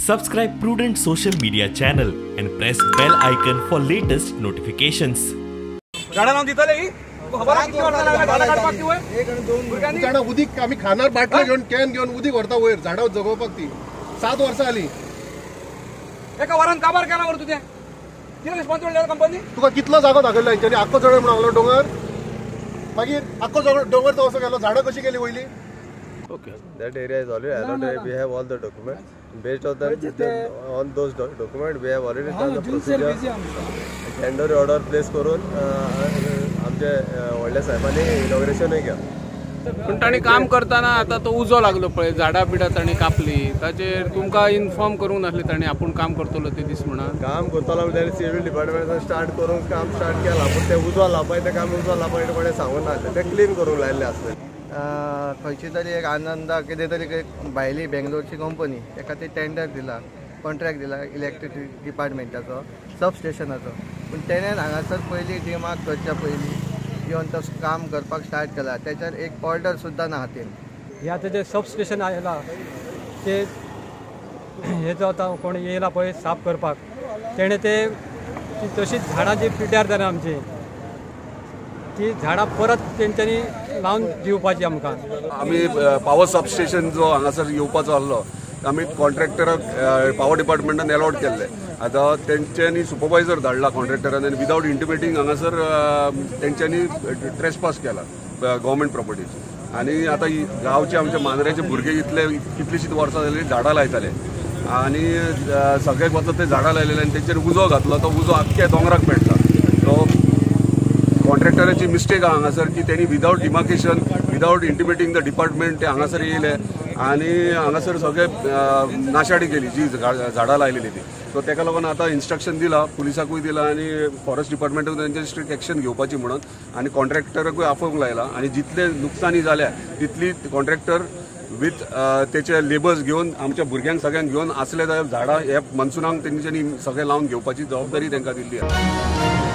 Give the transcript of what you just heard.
Subscribe Prudent Social Media channel and press bell icon for latest notifications. झाडां लावन दितले ही खबर आहा कितली वर्सां लागल्या झाडां काडपाक ती वयर एक आणि दोन भुरग्यांनी झाडां उदीक आमी खानार बाटलो घेवन can घेवन उदीक व्हरता वयर झाडां जगोवपाक ती 7 वर्सां आली. एका वरान काबार केला वर तुजें कितें रिस्पॉन्सिबिलिटी कंपनी तुका कितलो जागो दाखयलो हेंच्यांनी आख्खो जळ म्हणून लागलो दोंगर मागीर आख्खो दोंगर तो असो गेलो झाडां कशी गेली वयली. Okay. That area is already allotted. We have all the documents. Based on that, on those documents, we have already done the procedure. Tender order place करून आमचे व्हडल्या साहेबांनी इनॉग्रेशनूय केलां. पूण तांणी काम करतना आतां तो उजो लागलो पळय, झाडां बिडां तांणी कापली, ताचेर तुमकां इन्फॉर्म करूंक नासलें तांणी आपूण काम करतलो ते दीस म्हणून? काम करतलो म्हणजे सिव्हील डिपार्टमेंटान स्टार्ट करूंक काम स्टार्ट केलां, पूण ते उजो लावपाक तें काम उजो लावपाक कोणें सांगूंक नासलें, तें क्लीन करूंक लायिल्लें आसलें. खंयची तरी एक आनंदा कितें तरी एक भायली बेंगलोरची कंपनी ताका ती टेंडर दिला, कॉन्ट्रॅक्ट दिला इलेक्ट्रिक डिपार्टमेंटाचो सब स्टेशनाचो. पूण तेणेन हांगासर पयलीं डिमार्क करच्या पयलीं येवन तो काम करपाक स्टार्ट केला, तेच्यार एक ऑर्डर सुद्दां ना हातीन. हे आतां जें सब स्टेशन आयलां ते हे जो आतां कोण येयला पळय साफ करपाक तेणें ते तशीच झाडां जी पिड्ड्यार जाल्या आमची ती झाडां परत तेंच्यांनी लावन दिवपाची आमकां. आमी पावर सबस्टेशन जो हांगासर येवपाचो आसलो आमी कॉन्ट्रॅक्टराक पावर डिपार्टमेंटान एलॉट केल्ले. आतां तेंच्यांनी सुपरवायजर धाडला कॉन्ट्रॅक्टरान आनी विदावट इंटिमेटींग हांगासर तेंच्यांनी ट्रेसपास केला गव्हर्मेंट प्रॉपर्टीज. आनी आतां गांवचे आमच्या मांद्र्याचे भुरगे इतले कितलीशींच वर्सां जाली झाडां लायताले आनी सगळ्याक वचत ते झाडां लायलेले आनी तेंचेर उजो घातलो, तो उजो आख्ख्या दोंगराक पेटला. तो कॉन्ट्रॅक्टराची मिस्टेक आहा हांगासर की तेणी without demarcation, without intimating the department ते हांगासर येयले आनी हांगासर सगळे नाशाडी केली जी झाडां लायलेली ती. सो तेका लागून आतां इन्स्ट्रक्शन दिलां पुलिसाकूय दिलां आनी फॉरेस्ट डिपार्टमेंटाकूय तेंचेर स्ट्रिक्ट एक्शन घेवपाची म्हणून आनी कॉन्ट्रॅक्टराकूय आफोवंक लायला आनी जितले नुकसानी जाल्या तितली कॉन्ट्रॅक्टर विथ तेचे लेबर्स घेवन आमच्या भुरग्यांक सगळ्यांक घेवन आसले जाल्यार झाडां ह्या मनसुनाक तेंच्यांनी सगळें लावन घेवपाची जबाबदारी तांकां दिल्ली आसा.